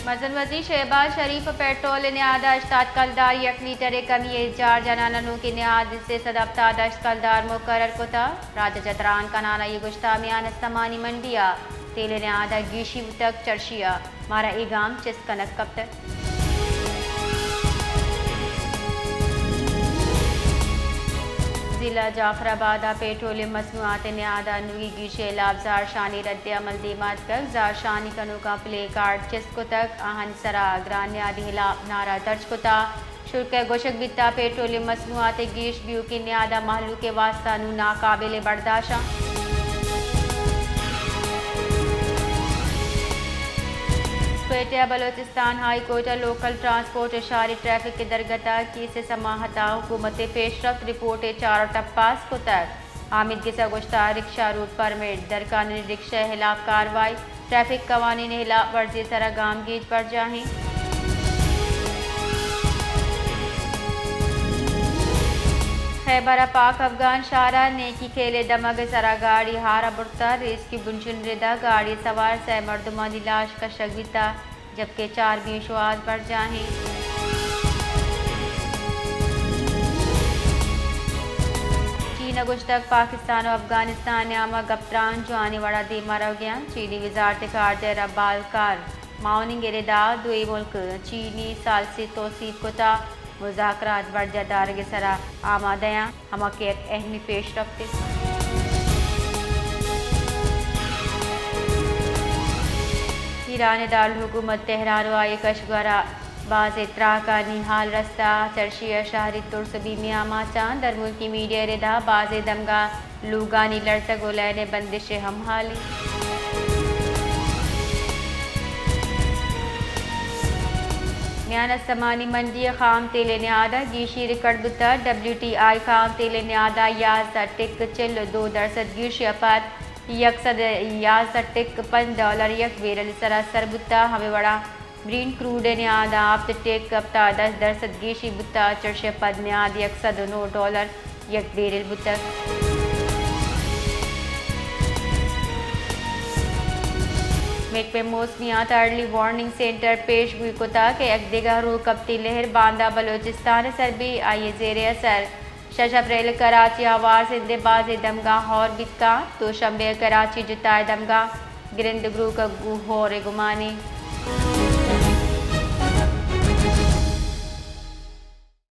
مزن وزیر شہباز شریف ء پیٹرول ء نیاد ء ہشتاد کلدار، یک لیٹر ء کمی ء چار جنان ء نوکیں نیاد سے سد ہپتاد ہشت کلدار مقرر کتگ۔ راج ء چہ تران کنان ء اے گوشتگ میان استمانی منڈی ء تیل ء نیاد ء گیشی بوتگ، چرشی ء مارا اے گام چست کنگ کپتگ۔ ضلع جعفر آباد ء پیٹرولیم مصنوعات ء نیاد ء نوگی گیشی ء ہلاپ زہرشانی رد عمل دیما اتکگ۔ زہرشانی کنوکاں پلے کارڈ چست کتگ، آہانی سرا گران نیادی ہلاپ نعرہ درج کتگ۔ شرکہ گوشگ بیتا پیٹرولیم مصنوعات ء گیش بیوکیں نیاد ء مہلوک ء واستہ نوں ناقابل برداشت انت۔ کوئٹہ، بلوچستان ہائی کورٹ ء لوکل ٹرانسپورٹ ء شاری ٹریفک ء درگت ء کیس ء سماعت ء حکومت ء پیشرفت رپورٹ ء چارٹ ء پاس کتگ۔ حامد گس ء گوشتگ رکشہ روٹ پرمٹ درکانانی رکشہ ء ہلاپ کاروائی، ٹریفک قوانین ء ہلاپ ورزی ء سرا گامگیج برجاہ انت۔ خیبر ء پاک افغان شہر ء نیکی کھیل ء دمگ ء سرا گاڑی ہار ء برتگ، ریسکیو بنشن رد ء گاڑی سوار سئے مردمانی لاش کشگ بیتگ۔ جبکہ چار بے شواز برجاہ انت۔ چین ء گوشتگ پاکستان ء افغانستان ء نیام ء گپ تران جوانیں وڑ ء دیما روگ ء انت۔ چینی وزارت خارجہ ء ربال کار ماؤننگ ء ردا دوئیں ملک چینی ثالثی توسیپ کتگ، مذاکرات برجاہ دارگ ء سرا آمادہ انت۔ ہما کہ یک اہمی پیشرفتے۔ ایران ء دارالحکومت تہران و آئی ء کشگورا بازیں تراکانی حال رستہ، چرشی ء شہری ترس و بیمے آماچ انت۔ درملکی میڈیا ء ردا بازیں دمگا لوگانی لرزگ و لین ء بندش ء ہم حالی۔ میان استمانی منڈی ء خام تیل ء نیاد ء گیشی ریکارڈ بوتگ۔ ڈبلیو ٹی آئی خام تیل ء نیاد ء یازدہ ٹک چل ء دو درسد گیشی ء پد یک سد ء یازدہ ٹک پنچ ڈالر یک بیرل ء سرا سر بوتگ۔ ہمے وڑا برینٹ کروڈ ء نیاد ء ہپت ٹک ہپتاد درسد گیشی بوتگ، چرش ء پد نیاد یک سد ء نو ڈالر یک بیرل بوتگ۔ محکمہ موسمیات ء ارلی وارننگ سینٹر پیش گوئی کتگ کہ یک دگہ روکپتی لہر باندا بلوچستان ء سر بیت، آئی ء زیر اثر شش اپریل ء کراچی ء آوار سندھ ء بازیں دمگاں ہور بیت کنت۔ دوشنبے ء کراچی جتا ء دمگاں گرند گروک ء گوں ہور ء گمانی۔